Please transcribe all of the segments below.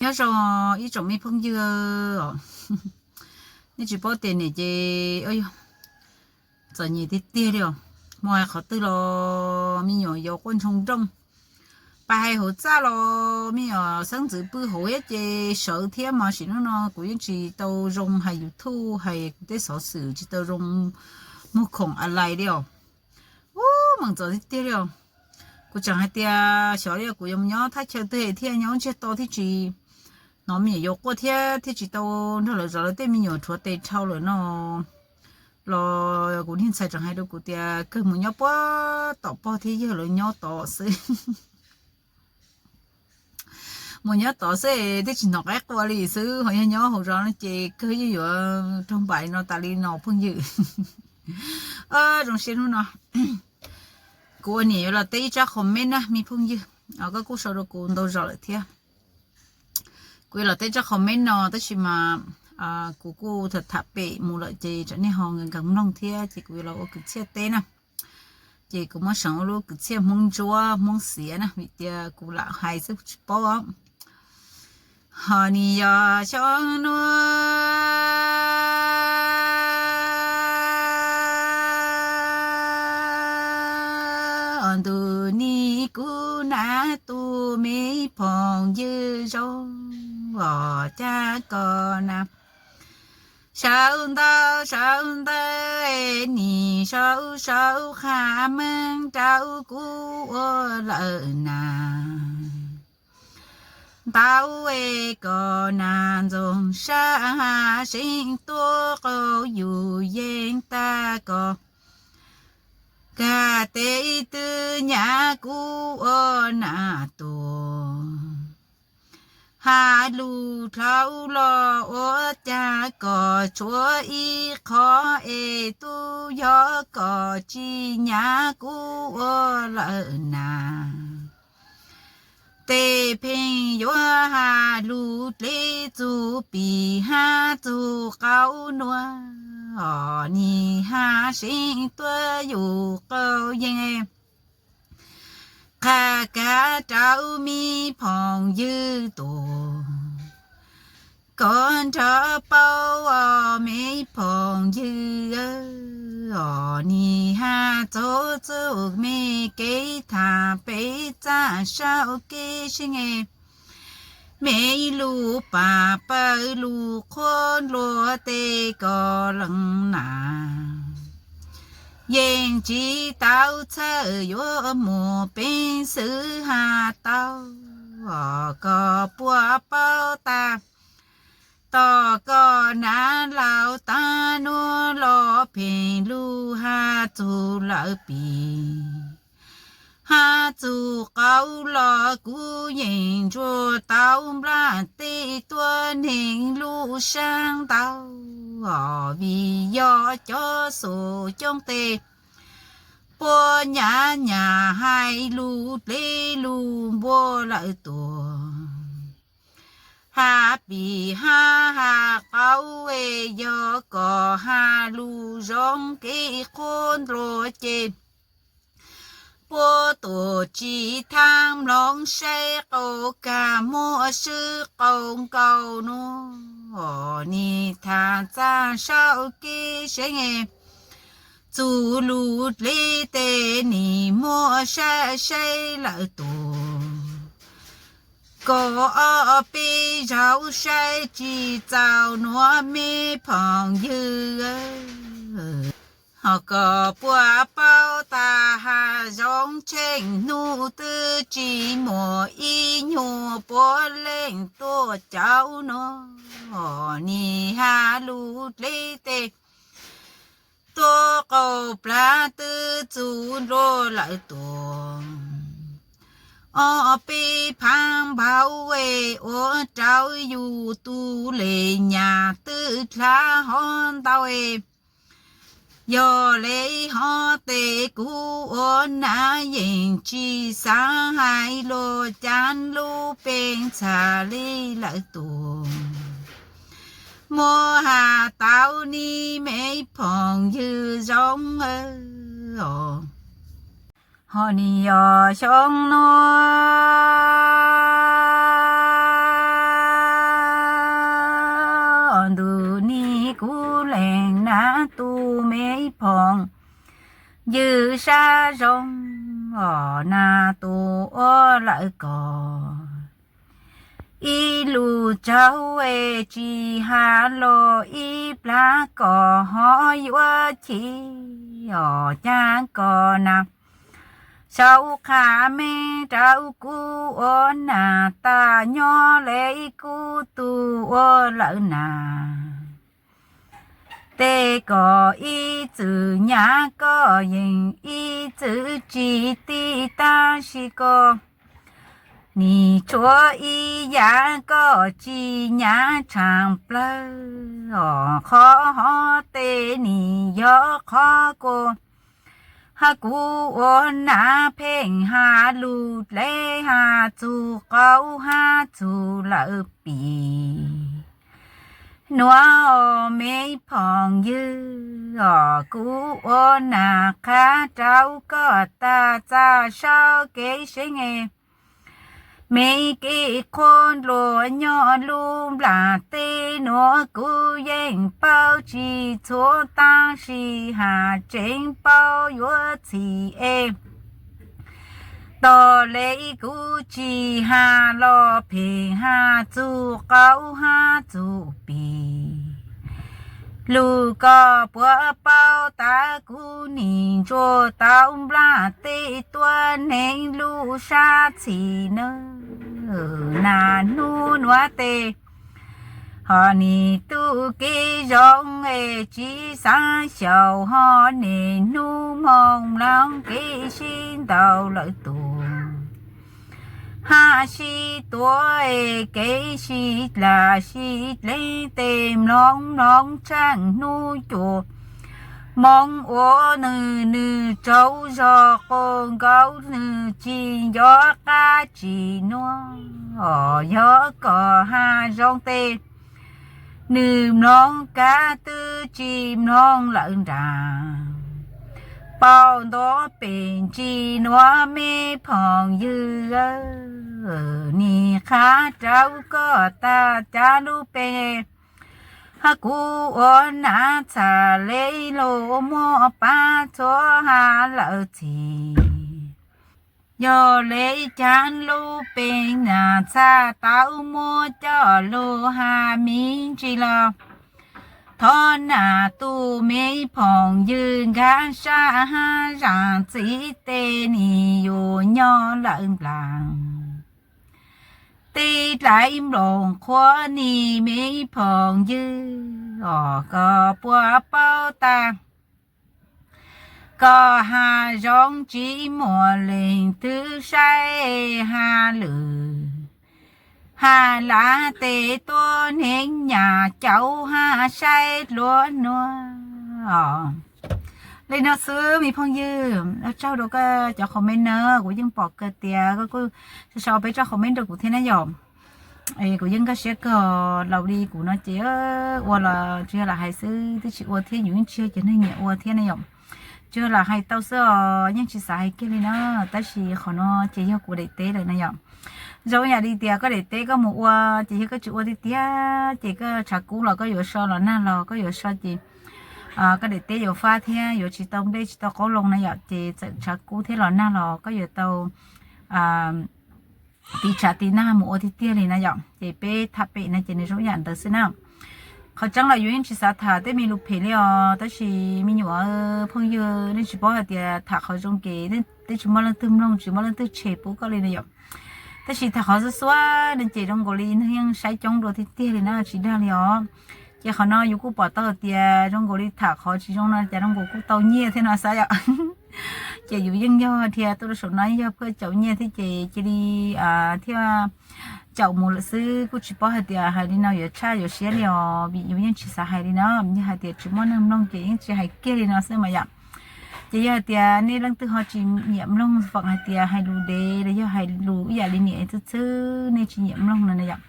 Nyob zoo ib tsoom me phooj ywg, nej tsis paub tias niam ces, yog, txom nyem tiag tiag li os. Mus hais qhov twg los me nyuam yaus quaj ntsoog nrooj, pas hais hauv txaj los me nyuam xeeb ntxwv pw hauv thiab ces sawv thiab mas sim hnub no kuv yeej tsis tau zoo hais YouTube hais kuv tej xov xwm, tsis tau zoo muag khoom a lais li os. Ub, meem txom tiag tiag li os. Kuv tseem hais tias xyov li kuv yuav mus nyob thaj chaw twg thiaj nyob ntsiag to thiab tsis hnov me nyuam yaus quaj thiab thiaj tsis tau nrog lawv zov lawv tej me nyuam rhuav tes dhau lawm no los kuv niag ntxhais tseem hais rau kuv tias kawg mus nyob puag tom pog thiab yawg lawv nyob tod xwb. Mus nyob tod xwb twb tsis hnov qaib qua li xwb, ho yog nyob hauv zos no ces kawg yeej yuav raug npaim no tas li no phooj ywg. Zoo siab hnub no kuv ua niam yuav los teb ib tsab comment na me phooj ywg. Koj kuj sau rau kuv ntau zaus lawm thiab. Kuv yuav los teb tsab comment no tab sis mas kuv kuj tham tham pem mus lawm ces tsam nej ho nkees nkees mloog thiab ces kuv yuav los ua kwv txhiaj teb na. Ces kuv muab seev ua lub kwv txhiaj Hmoob Ntsuab Hmoob Xiav na vim tias kuv lam hais xwb kuv tsis paub. Ho nis yog xyoo nuav ntuj nim kuv nam tus me phooj ywg zoo os, cas koj nam sawv ntawv sawv ntawv nim sawv sawv qha meej rau kuv ua lawm na. Ntau es koj nam ntxoov sab seev tuaj qaug yus yeej tag koj, kag tes twg nyam kuv ua nam tuag. Has lus dlhau los ua cas koj tshuav ib qho es tub yog koj tsis nyam kuv ua lawm na. Tej pheej yuav has lus dleb txug pim hab txug qaub nuav, nim has seev tuaj yus qaug yeej qha kav rau me phooj ywg tuag. Koj nrog paub os me phooj ywg, nim has txug txug me kev tham peb txaj saum kev seev, me lus pam pawg lus qhuav npluav tes koj leej na. Yeej tsis tau txhawj yuav mus peev xwm has tau, koj puas paub tag tom koj nam laus tag nuav los pheej lug has txug lawv pim. Has txug qaub los kuv yeej ntsuag tau nplaj teb tuab neeg lub sab ntau, vim yog cov xub coob tes puab nyam nyam hais lus dleb lus npua lawm tuag. Has pim hab has qaub es yog koj has lus zoo kev qhuav npluav ces puab tuaj tsis thaam mloog saib qaug kag muaj swb qaug nkaus nuav, nim thaam txaj saum kev seev, txug lus dleb tes nim muaj sab saib lawm tuag. Koj ob peb zaug saib tsis txaus nuav me phooj ywg, ho koj puas paub tag has zoo tsheej nub twb tsis muaj ib nyuag puav leej tuaj caum nuav, nim has lus dleb tes tuaj qaug plab twb txug npluav lawm tuag. Ob peb phav npau es ua rau yus tus le nyam twb dlha hov ntau es, yog le hov tes kuv ua nam yeej tsis xaav hais luag cav lub pej txhaj li lawm tuag. Muab has tau nim me phooj ywg zoo os, ho nim yog xyoo nuav sab zoo os, nas tus ua lawm kos. Ib lus tsaug es tsis has los ib plag kos ho yuav chim os, cas kos nas sau qha me rau kuv ua nas tas nyob li kuv tus ua lawm nas. Tej kos ib txwm nyab koj yeej ib txwm tsis ti, tab sis koj nim tshuav ib yam koj tsis nyab tshaaj plawg os, qhov hov tej nim yog qhov kuv ha kuv ua nas pheej has lus dleb has txug qaub hab txug lawm pim. Nuav os me phooj ywg os, kuv ua nas qha rau koj tas txaj sau kev seeb es me kev qhuav npluag nyob lub nplaag teb nuav kuv yeej paub tsis txhua tab sis has tseeb paub yuav txhim es tos le kuv tsis has los pheej has txug qaub hab txug pim. Lug koj puas paub tas kuv nim ntsuag tau nplaag teb tuab neeg lub sab txhim nawb. Nas hnub nuav tes ho nim tu kev zoo es tsis xaav xyaum ho niaj hnub moog mloog kev sib ntaus lawm tus hab sib tuav es kev sib dlaag sib dleeg tes mloog mloog tshaaj hnub cuaj moog ua nwg nwg tsaug zog quas nkaus nwg tsis nco qab tsis nuav os. Yog koj has zoo tes nwg mloog kag twb tsis mloog lawm nraag. Paub ntaub pem ntsis nuav me phooj ywg, nim qha rau koj tas cas lub peb ha kuv ua nas txhaj le lug muab pab txhua has lawm txhim. Yog le cas lub peb nas txhaj tau muab coj lug has me ntsis los thov nas tus me phooj ywg nkag sab hab zaam txim tes nim yus nyob lawm nplaag teb dlai nplooj qhuav nim me phooj ywg os. Koj puas paub tas koj has zoo tsis muaj leej twg saib has lwm has lav tes tuab neeg nyam caum hab saib dluab nuav. Li no xwb me phooj ywg, tsaug rau koj cov comment na, kuv yeej pom kawg tias koj kuj sau peb tsob comment rau kuv thiab na yom. Kuv yeej nkag siab kawg, laus li kuv no ces ua los tsuas yog lam hais xwb, twb tsis ua thiab yus yeej tsis yog cov neeg nyiam ua thiab na yom. Tsuas yog lam hais tau xwb os, yeej tsis xav hais kiag li na. Tab sis qhov no ces yog kuv daim teb lawm na yom. Zoo yam li tias koj daim teb koj mus ua, ces yog koj tsis ua tiag tiag ces koj tshav kub los koj yuav so los nag los koj yuav so ces koj daim teb yuav fab thiab yuav tsis tau nplej tsis tau qoob loo na yom. Ces txawm tshav kub thiab los nag los koj yuav tau tiv tshav tiv nag mus ua tiag tiag li na yom. Ces peb tham pem no ces nws zoo yam ntawd xwb na. Qhov tseeb los yus yeej tsis xav tham tej me lus phem li os, tab sis me nyuam phooj ywg nej tsis paub hais tias tham qhov zoo ces tej tsis muaj leej twg mloog tsis muaj leej twg tshem pub koj li na yom. Tab sis tham qhov xub xuab no ces zoo nkaus li neeg yeej saib coob dua tiag tiag li na, tsis dag li os. Ces qhov no yus kuj pom tau hais tias zoo nkaus li tham qhov tsis zoo no cas zoo nkaus kuj tau nyiaj thiab no xav yom. Ces yus yeej yog dhia tuaj rau saum no yog phuaj caum nyiaj thiab ces cia li thiaj caum mus lawm xwb, kuj tsis paub hais tias hais li no yuav tshaj yuav siab li os, vim yus yeej tsis xav hais li no, yog hais tias tsis muaj neeg mloog ces yeej tsis hais kiag li no xwb mas yom. Ces yog hais tias nej leej twg ho tsis nyiam mloog feem hais tias hais lus dev los yog hais lus ib yam li niam txwb txwb nej tsis nyiam mloog no na yom,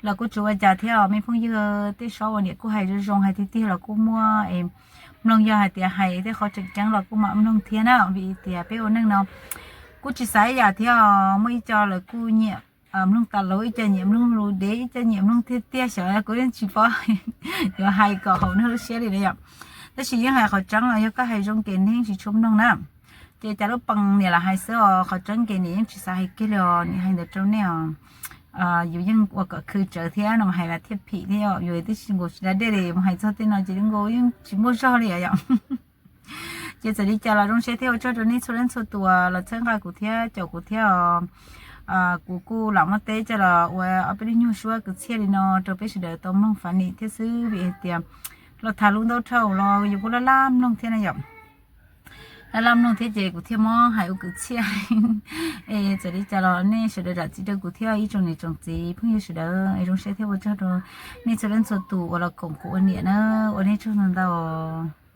los kuj tsis ua cas thiab os me phooj ywg, tej zaum ua niam kuj hais zoo zoo hais tiag tiag los kuj muaj es mloog, yog hais tias hais tej qhov tseem ceeb los kuj mam mloog thiab na, vim tias peb ua neej no kuj tsis xav ib yam thiab os, muaj ib co lawv kuj nyiam mloog tas lus, ib co nyiam mloog lus dev, ib co nyiam mloog tiag tiag, xyov kuv yeej tsis paub yuav hais kom haum neeg lub siab li na yom. Tab sis yeej hais qhov tseeb los yog koj hais zoo ces neeg tsis tshua mloog na. Ces cas lub pees niam lam hais xwb os, qhov tseeb ces niam yeej tsis xav hais kiag li os, niam hais ntawd rau nej os. Yus yeej ua kom khw tsawv thiab no mas hais mas thiaj phim thiab os, yus twb tsis nkaus tsis da dej li mus hais txog tej no ces nkaus yeej tsis muaj zog li yom. Ces txawm li cas los zoo siab thiab ua tsaug rau nej txhua leej txhua tus los txhawb nqa kuv thiab caum kuv thiab os. Kuv kuj lam muab teb coj los ua ob peb lub nyuag suab kwv txhiaj li no rau peb sawv daws tau mloog fab nim thiab xwb vim hais tias los tham lus ntau dhau los yus kuj laj laj mloog thiab na yom. Laj laj mloog thiab ces kuv thiaj muab hais ua kwv txhiaj. Es txawm li cas los nej sawv daws zam txim rau kuv thiab ib tsoom niam tsoom txiv phooj ywg sawv daws es zoo siab thiab ua tsaug rau nej txhua leej txhua tus uas los koom kuv ua niam na, ua nej tsaug ntau ntau.